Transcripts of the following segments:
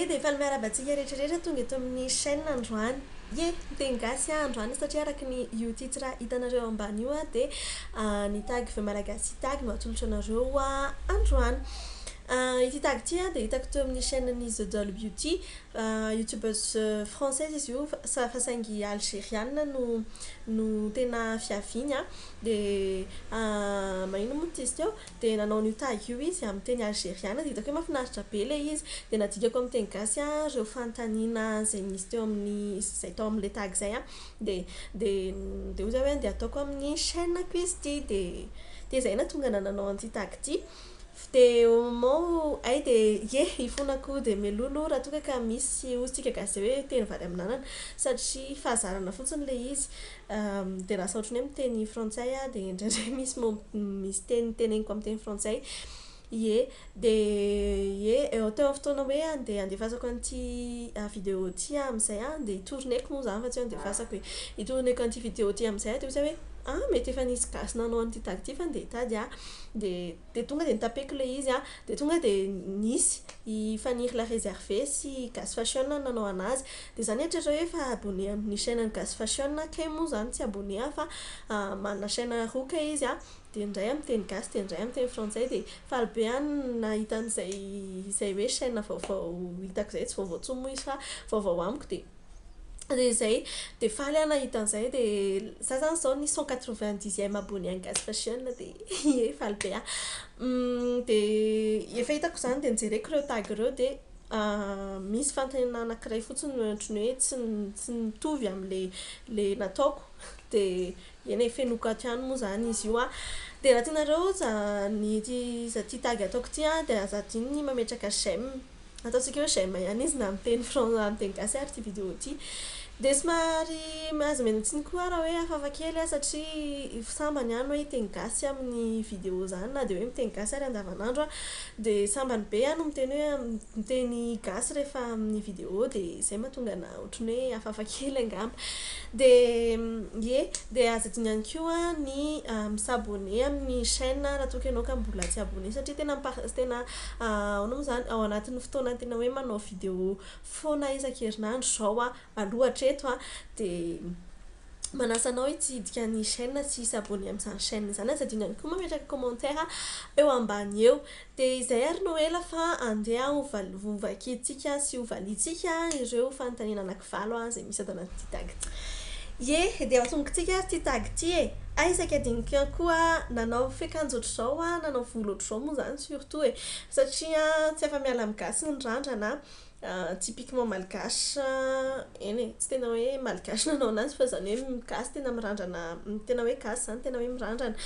Ie dia faly miarahaba antsika rehetra rehetra tonga eto amin'ny chaîne androany. Ie, miteny gasy aho androany satria araka ny io titre hitanareo ambany io dia ny tag The Malagasy Tag no atolotra anareo androany. Ity tag ity dia hitako teo amin'ny chaîne-n'ny The Doll Beauty, youtubeuse française izy io fa saingy algeriana no no tena fiaviany. Dia maninona moa ity izy teo? Dia nanao an'io tag io izy amin'ny teny algeriana dia hitako hoe mahafinaritra be ilay izy. Dia nadikako amin'ny teny gasy ireo fanontaniana izay nisy teo amin'ny izay tao amin'ilay tag izay. Dia dia dia hoy za hoe andeha ataoko amin'ny chaîne-ko izy ity. Dia dia izay nahatonga ahy nanao an'ity tag ity. Dia au moment où hay dia ie hifonako dia mialoha aloha raha toa ka misy hoy isika gasy izay hoe teny vary amin'anana satria fahazarana fotsiny ilay izy. Dia lasa ohatran'ny hoe miteny frantsay aho dia indraindray misy mot misy teny teneniko amin'ny teny frantsay. Ie, dia ie eo teo amin'ny fotoana hoe andeha handefasako an'ity vidéo ity aho amin'izay aho, andeha hi-tourner-ko moa izany fa tsy hoe handefasako e. Hi-tourner-ko an'ity vidéo ity amin'izay aho dia hoy za hoe ah mety efa nisy gasy nanao an'ity tag ity fa andeha hitady aho. Dia dia tonga dia notapeko ilay izy an, dia tonga dia nisy i Faniry la réservée sy i Gasy Fashion no nanao anazy. Dia za nieritreritra hoe efa abonné amin'ny chaîne-n'i Gasy Fashion aho kay moa izany tsy abonné aho fa manana chaîne roa kay izy an, dia ny iray amin'ny teny gasy dia ny iray amin'ny teny frantsay dia faly be aho nahita an'izay izay hoe chaîne vaovao hitako izay, tsy vaovao intsony moa izy fa vaovao amiko dia dia izay dia faly aho nahita an'izay dia za zany izao ny cent quatre-vingt-dixième abonné an'i Gasy Fashion dia ie faly be aho. Dia efa hitako izany dia nojereko ireo tag ireo dia misy fanontaniana anankiray fotsiny ohatran'ny hoe tsy tsy mitovy amin'ilay ilay nataoko dia eny e fenoiko ato ihany moa izany izy io an. Dia raha tianareo ny ity ity tag ataoko ity an dia aza adino ny mametraka j'aime. Ataontsika hoe j'aime ihany izy na amin'ny teny fran- amin'ny teny gasy ary ity vidéo ity. Dia somary aza omena tsiny koa aho raha hoe hafahafa kely aho satria sambany aho no hoe hiteny gasy amin'ny vidéo izany na dia hoe miteny gasy ary andavanandro aho. Dia sambany be aho no miteny hoe miteny gasy rehefa amin'ny vidéo dia izay mahatonga anahy ohatran'ny hoe hafahafa kely angamba. Dia ie, dia aza adino ihany koa ny mi-s'abonner amin'ny chaîne raha toa ka ianao ka mbola tsy abonné satria tena mi-par- tena ahoana moa izany, ao anatin'ny fotoana tena hoe manao vidéo foana isan-kerinandro izao aho aloha hatreto an, dia manasa anao hitsidika ny chaîne sy hi-s'abonner amin'izany chaîne izany, aza adino ihany koa mametraka commentaire eo ambany eo. Dia izay ary no ela fa andeha ho val- ho vakintsika sy ho valiantsika ireo fanontaniana anankivalo izay misy ato anatin'ity tag ity. Ie, dia atombokintsika ary ity tag ity e! Hay saika adinoko ihany koa nanao fiakanjo ohatr'izao aho, nanao volo ohatr'izao moa izany surtout e! Satria tsy afa-miala amin'ny gasy ny randrana typiquement malgache, eny e, tsy tena hoe malgache nanao anazy fa izany hoe gasy tena mirandrana, tena hoe gasy izany tena hoe mirandrana.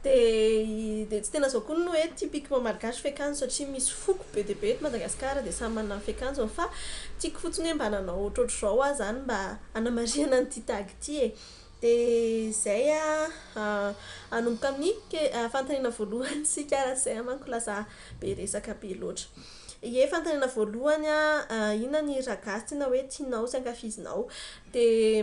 Dia dia tsy tena izao koa no hoe typiquement malgache fiakanjo satria misy foko be dia be eto Madagasikara dia samy manana ny fiakanjony fa tiako fotsiny hoe mba nanao ohatrohatr'izao aho izany mba hanamarihana an'ity tag ity e. Dia izay hanomboka amin'ny fanontaniana voalohany isika raha tsy izay manko lasa be resaka be loatra. Ie, fanontaniana voalohany an, inona ny hira gasy tena hoe tianao sy ankafizinao? Dia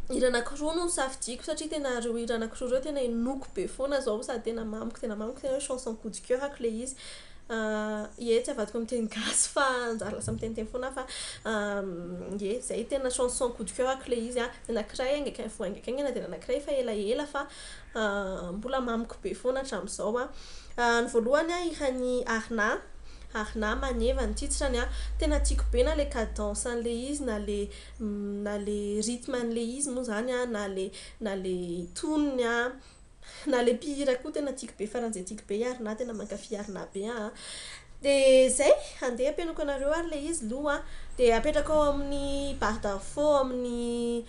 hira anankiroa no nosafidiako satria tena ireo hira anankiroa ireo tena henoiko be foana izao sady tena mamiko tena mamiko tena hoe chanson coup de coeur-ko ilay izy. Ie, tsy avadiko amin'ny teny gasy fa anjara lasa miteniteny foana aho fa ie, izay tena chanson coup de coeur-ko ilay izy an. Ny anankiray hainga vao haingankaingana dia ny anankiray efa elaela fa mbola mamiko be foana hatramin'izao an. Ny voalohany an, hiran'i Arna, Arna Maneva ny titre-ny an. Tena tiako be na ilay cadence an'ilay izy na ilay na ilay rythme an'ilay izy moa izany an, na ilay na ilay tonony an, na ilay mpihira koa tena tiako be faran'izay tiako be i Arna, tena mankafy Arna be aho an. Dia izay, andeha ampianako anareo ary ilay izy aloha an. Dia apetrako ao amin'ny barre d'info amin'ny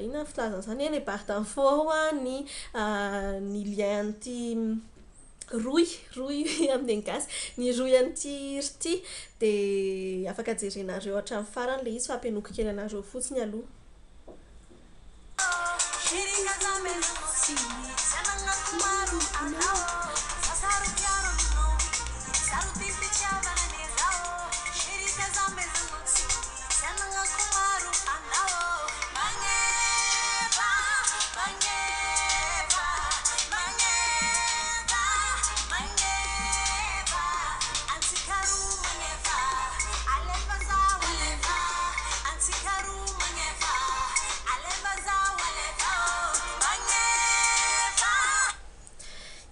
inona ny filazana an'izany e, ilay barre d'info ao an ny ny lien an'ity rohy, rohy amin'ny teny gasy, ny rohy an'ity hira ity dia afaka jerenareo hatramin'ny farany ilay izy fa ampianoko kely anareo fotsiny aloha.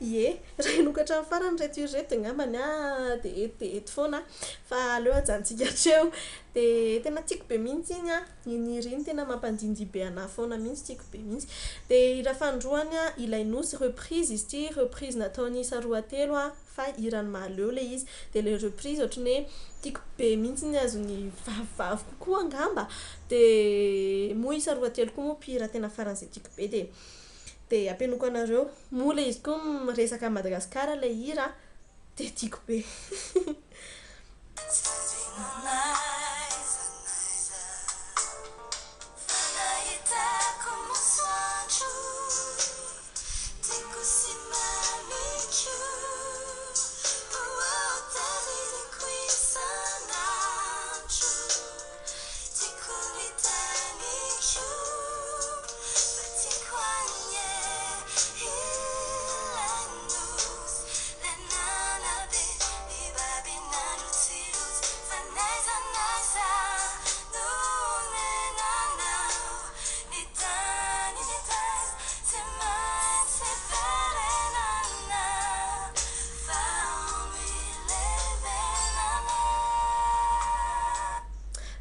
Ie, raha henoiko hatramin'ny farany ireto hira ireto dia angambany aho dia eto dia eto foana fa aleo ajanontsika hatreo. Dia tena tiako be mihitsy iny an, iny hira iny tena mampandindihy be anahy foana mihitsy, tiako be mihitsy. Dia hira fanindroany an, Ilay Nosy, reprise izy ity, reprise nataon'i Isa Roatelo an, fa hiran'i Mahaleo ilay izy. Dia ilay reprise ohatran'ny hoe tiako be mihitsy ny azon'ny vavivavy kokoa angamba. Dia moa Isa Roatelo koa moa mpihira tena faran'izay tiako be dia dia ampianoko anareo. Moa ilay izy koa miresaka an'i Madagasikara ilay hira dia tiako be.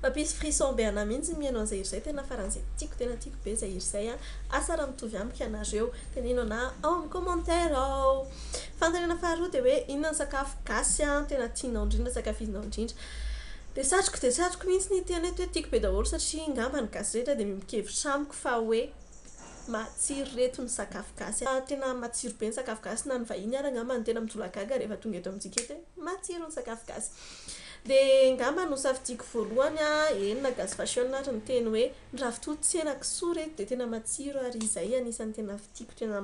Mampisy frisson be anah mihitsy ny mihaino an'izay hira izay, tena faran'izay tiako tena tiako be izay hira izay an! Asa raha mitovy amiko ianareo, teneno anah ao amin'ny commentaire ao! Fanontaniana faharoa dia hoe inona ny sakafo gasy an tena tianao indrindra, ankafizinao indrindra? Dia satriko dia satriko mihitsy ny hiteny eto hoe tiako be daholo satria angamba ny gasy rehetra dia miombon-kevitra amiko fa hoe matsiro reto ny sakafo gasy. Tena matsiro be ny sakafo gasy na ny vahiny ary angamba no tena mitolagaga rehefa tonga eto amintsika eto hoe matsiro ny sakafo gasy. Dia angamba nosafidiako voalohany an, eny na gasy fashion ary niteny hoe ny ravitoto sy henakisoa reto dia tena matsiro ary izay anisan'ny tena tiako tena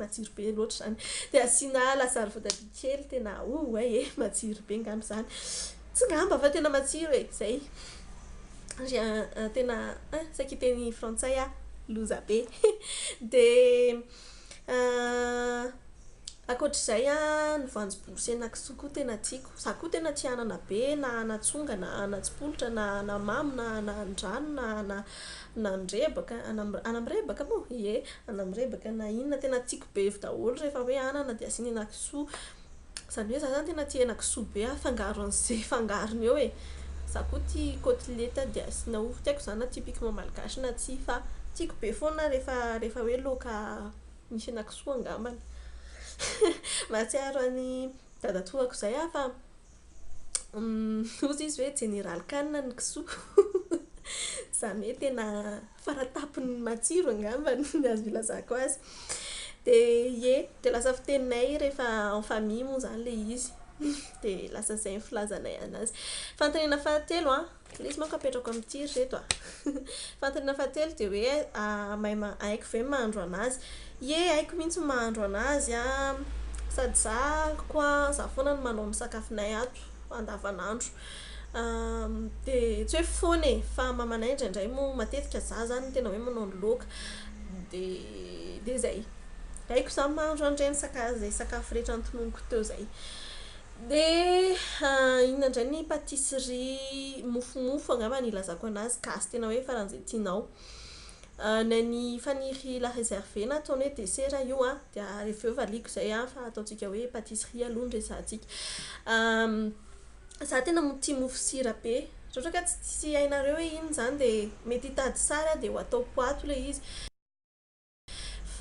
matsiro be loatra izany. Dia asiana lasary voatabia kely tena oay e, matsiro be angamba izany. Tsy angamba fa tena matsiro e, izay. J'ai un tena saika hiteny frantsay aho, loza be. Dia ankoatr'izay an, ny voanjobory sy henakisoa koa tena tiako. Za koa tena tia anana be, na anatsonga na anatsipolitra na anamamy na anandrano na ana anandrebaka, anamirebaka moa? Ie, anamirebaka na inona, tena tiako be daholo rehefa hoe anana dia asiana henakisoa. Izany hoe za zany tena tia henakisoa be afangaro an'izay fangarony eo e. Za koa tia côtelette dia asiana ovy, tsy haiko izany na typiquement malgache na tsia fa tiako be foana rehefa rehefa hoe laoka misy henakisoa angambany. Mahatsiaro an'i dadatoako izay aho fa hozy izy hoe jeneraly Khan ny kisoa. Izany hoe tena faratapony matsiro angamba no azo ilazako azy. Dia ie, dia lasa fiteninay rehefa en famille moa izany ilay izy. Dia lasa izay ny filazanay anazy. Fanontaniana fahatelo an, ilay izy manko apetrako amin'ity ry reto a. Fanontaniana fahatelo dia hoe mahay haiko ve ny mahandro anazy? Ie, haiko mihitsy ny mahandro anazy an, sady za koa za foana no manao ny sakafonay ato andavanandro. Dia tsy hoe foana e, fa mamanay indraindray moa matetika za zany no tena hoe manao ny laoka. Dia dia izay. Haiko izany mahandro an'ireny saka- izay sakafo rehetra notononiko teo izay. Dia inona indray ny pâtisserie mofomofo angamba no ilazako anazy gasy tena hoe faran'izay tianao. Ny an'i Faniry la réservée na ataony hoe dessert io an, dia avy eo valiako izay an, fa ataontsika hoe pâtisserie aloha no resahantsika. Za tena tia mofo sira be, raha ohatra ka tsy hainareo hoe inona izany dia mety hitady sary aho dia ho ataoko ato ilay izy.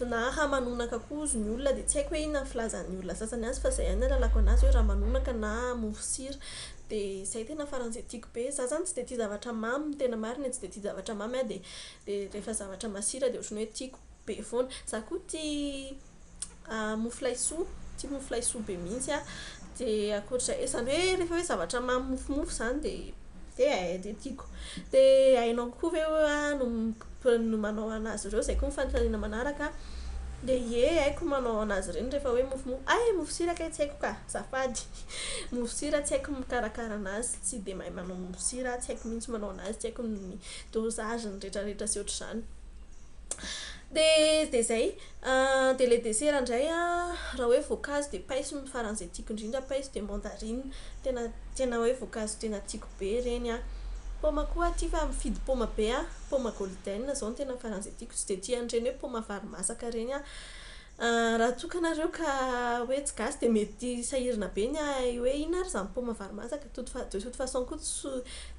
Na ramanonaka koa hozy ny olona dia tsy haiko hoe inona ny filazan'ny olona sasany azy fa izay ihany ny ahalalako anazy hoe ramanonaka na mofo sira. Dia izay tena faran'izay tiako be. Za zany tsy dia tia zavatra mamy ny tena marina e, tsy dia tia zavatra mamy aho dia dia rehefa zavatra masira dia ohatran'ny hoe tiako be foana. Za koa tia mofo laisoa, tia mofo laisoa be mihitsy aho. Dia ankoatr'izay, izany hoe rehefa hoe zavatra mamy mofomofo izany dia dia eh dia tiako. Dia hainao koa ve hoe no no manao an'azy ireo? Izay koa ny fanontaniana manaraka. Dia ie, haiko ny manao an'azy ireny rehefa hoe mofomofo. Hay, mofo sira kay tsy haiko ka, azafady. Mofo sira tsy haiko ny mikarakara an'azy, tsy dia mahay manao mofo sira aho, tsy haiko mihitsy manao an'azy, tsy haiko ny dosage-ny rehetrarehetra sy ohatr'izany. Dia dia izay. Dia ilay desera indray an, raha hoe voankazo dia paiso no faran'izay tiako indrindra, paiso dia mandarine. Tena tena hoe voankazo tena tiako be ireny an. Paoma koa aho tia fa mifidy paoma be aho, paoma golden izao no tena faran'izay tiako, tsy dia tia an'ireny hoe paoma vary masaka ireny aho. Raha toa ka nareo ka hoe tsy gasy dia mety sahirana be ny hahay hoe inona ary izany paoma vary masaka. Toute fa- de toute façon koa tsy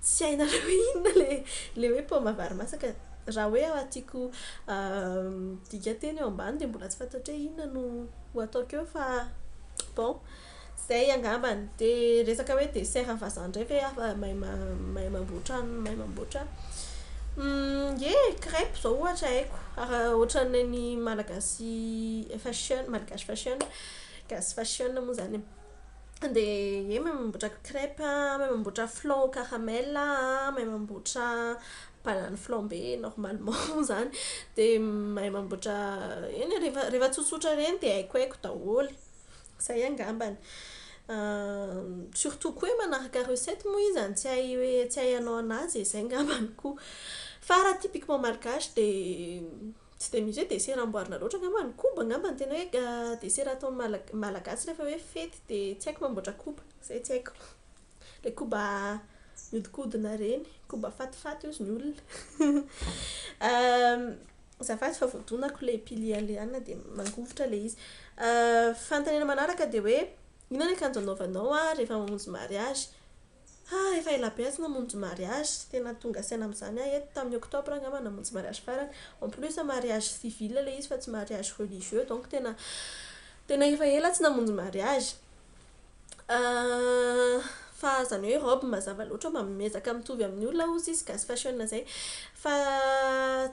tsy hainareo hoe inona ilay ilay hoe paoma vary masaka. Raha hoe tiako dikanteny eo ambany dia mbola tsy fantatro hoe inona no ho ataoko eo fa bon, izay angambany. Dia resaka hoe dessert vazaha indray ve afa mahay mahay mamboatra mahay mamboatra aho. Ie, crêpe izao ohatra haiko. Raha ohatran'ny malagasy fashion, malagasy fashion, gasy fashion moa izany e. Dia ie, mahay mamboatra crêpe aho, mahay mamboatra flan au caramel aho an, mahay mamboatra banane flambée normalement moa izany. Dia mahay mamboatra eny e, rehefa rehefa tsotsotra ireny dia haikohaiko daholo. Izay angambany. Surtout koa hoe manaraka recette moa iza no tsy hahay hoe tsy hahay hanao anazy e. Izay angambany koa. Fa raha typiquement malgache dia tsy dia misy hoe dessert amboarina loatra angamba. Ny koba angamba no tena hoe dessert ataon'ny mala- malagasy rehefa hoe fety dia tsy haiko mamboatra koba. Izay tsy haiko. Ilay koba mihodinkodina ireny. Koba fatifaty hozy ny olona. Azafady fa voadonako ilay pilier an'ilay hanina dia mangovitra ilay izy. Fanontaniana manaraka dia hoe inona ny akanjo anaovanao rehefa mamonjy mariage? Ah, efa ela be aho tsy namonjy mariage. Tena tonga saina amin'izany aho eto. Tamin'ny octobre angamba namonjy mariage farany. En plus mariage civil ilay izy fa tsy mariage religieux donc tena tena efa ela aho tsy namonjy mariage. Fa izany hoe robe mazava loatra mba miezaka mitovy amin'ny olona hozy izy gasy fashion izay. Fa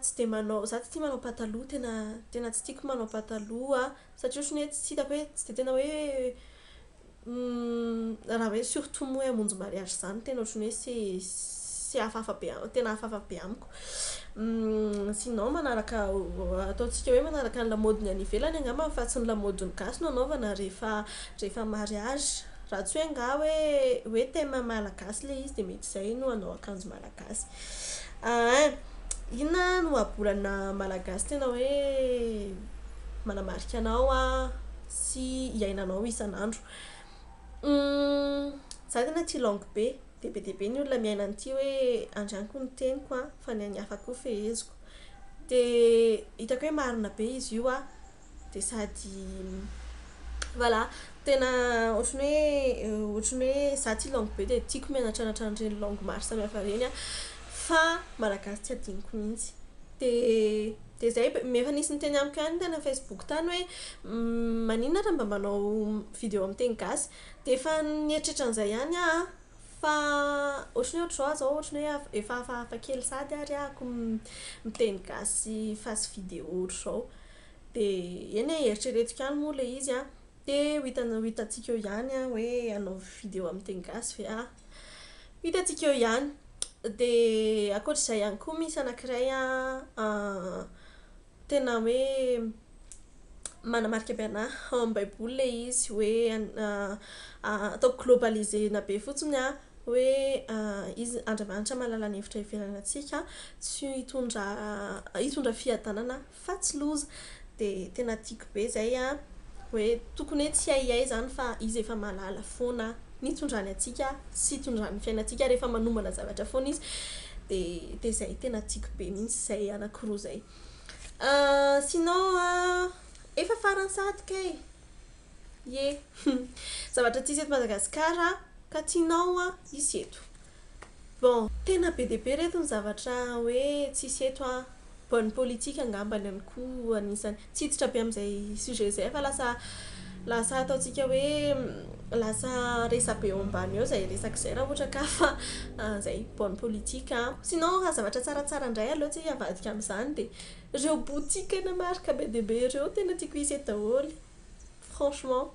tsy dia manao, izaho tsy tia manao pataloha, tena tena tsy tiako manao pataloha satria ohatran'ny hoe tsy hitako hoe tsy dia tena hoe raha hoe surtout moa hoe hamonjy mariage izany tena ohatran'ny hoe c'est c'est hafahafa be tena hafahafa be amiko. Sinon manaraka ataontsika hoe manaraka ny lamaodin'ny any ivelany angamba fa tsy ny lamaodin'ny gasy no anaovana rehefa rehefa mariage. Raha tsy hoe angaha hoe hoe thème malagasy ilay izy dia mety izay no hanao akanjo malagasy. Inona no ohabolana malagasy tena hoe manamarika anao sy iainanao isan'andro? Izaho tena tia langue be. Dia be dia be ny olona miaina an'ity hoe andrianiko ny teniko an, fa ny an'ny hafa koa feheziko. Dia hitako hoe marina be izy io an, dia sady voilà, tena ohatran'ny hoe ohatran'ny hoe izaho tia langue be dia tiako mianatranatra an'ireny langue maro samihafa ireny aho. Fa malagasy tsy adinoko mihitsy. Dia dia izay, efa nisy niteny amiko ihany tany amin'ny Facebook tany hoe maninona raha mba manao vidéo amin'ny teny gasy. Dia efa nieritreritra an'izay ihany aho an, fa ohatran'ny hoe ohatr'izao aho izao ohatran'ny hoe efa hafahafa kely sahady ary ahako miteny gasy face vidéo ohatr'izao. Dia eny e, eritreretiko ihany moa ilay izy an, dia ho hita- ho hitantsika eo ihany an hoe hanao vidéo amin'ny teny gasy ve aho. Ho hitantsika eo ihany. Dia ankoatr'izay ihany koa misy anankiray an, tena hoe manamarika be anahy ao amin'ny baiboly ilay izy hoe ataoko globaliser-na be fotsiny an, hoe izy Andriamanitra mahalala ny hevitra ivelany antsika, tsy hitondra hitondra fiadanana fa tsy loza. Dia tena tiako be izay an, hoe tokony hoe tsy haihay izany fa izy efa mahalala foana ny hitondrany antsika sy hitondrany ny fiainantsika rehefa manomana zavatra foana izy. Dia dia izay tena tiako be mihitsy izay anankiroa izay. Sinon an, efa farany sahady kay! Ie. Zavatra tsisy eto Madagasikara ka tianao an, hisy eto. Bon, tena be dia be reto ny zavatra hoe tsisy eto an. Bonne politique angambany ihany koa anisany. Tsy hiditra be amin'izay sujet izay fa lasa lasa ataontsika hoe lasa resabe eo ambany eo izay resaka izay raha ohatra ka fa izay, bonne politique an. Sinon raha zavatra tsaratsara indray aleo tsy avadika amin'izany dia ireo boutique ana marque be dia be ireo tena tiako hisy eto daholo. Franchement.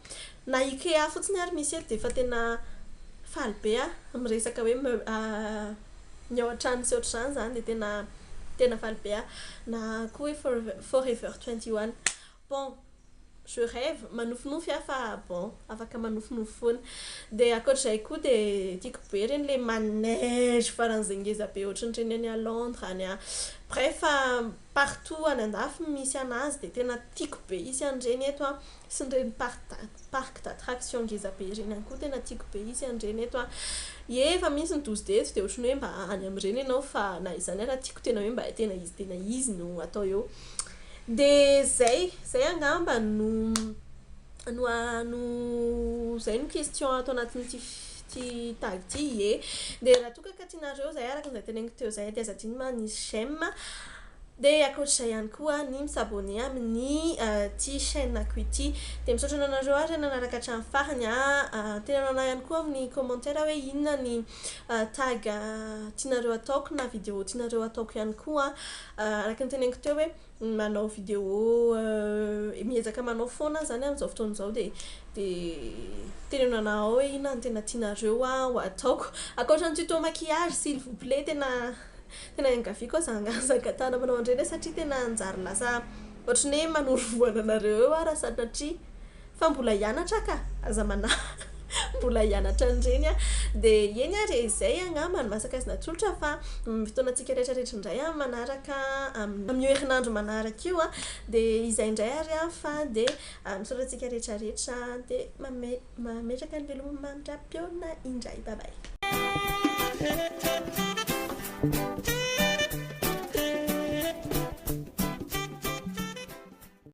Na Ikea fotsiny ary misy eto dia efa tena faly be aho miresaka hoe meuble ny ao an-trano sy ohatr'izany izany dia tena tena faly be aho. Na koa hoe Forever 21. Bon, je rêve, manofinofy aho fa bon, afaka manofinofy foana. Dia ankoatr'izay koa dia tiako be ireny ilay manège faran'izay ngeza be ohatran'ireny any à Londres any à bref partout any andafy misy anazy dia tena tiako be hisy an'ireny eto an, sy ireny parc parc d'attraction ngeza be ireny ihany koa tena tiako be hisy an'ireny eto an. Ie efa misy ny douze eto dia ohatran'ny hoe mba any amin'ireny ianao fa na izany ara tiako tena hoe mba tena izy tena izy no atao eo. Dia zay, zay angamba no no no zay no question ato anatin'ity ity tag ity ie. Dia raha toa ka tianareo izay araka izay teneniko teo izay dia aza adino manisy j'aime. Dia ankoatr'izay ihany koa ny mi-s'abonner amin'ny ity chaîne-ko ity. Dia misaotra anareo ary nanaraka hatramin'ny farany a. Teneno anahy ihany koa amin'ny commentaire hoe inona ny tag tianareo ataoko na vidéo tianareo ataoko ihany koa. Araka ny teneniko teo hoe manao vidéo, miezaka manao foana aho izany amin'izao fotoana izao dia dia teneno anahy ao hoe inona no tena tianareo ho ataoko. Ankoatra ny tuto maquillage s'il vous plaît, tena tena iangaviako aza aza angatahana manao an'ireny aho satria tena nanjary lasa ohatran'ny hoe manoro vohana anareo eo aho raha sanatria. Fa mbola hianatra aho ka, aza manahy. Mbola hianatra an'ireny aho. Dia eny ary e, izay angamba no masaka azo natolotra fa fotoanantsika rehetrarehetra indray amin'ny manaraka amin'io herinandro manaraka io. Dia izay indray ary fa dia misaotra antsika rehetrarehetra dia mametraka ny veloma mandra-pihaona indray. Bye bye.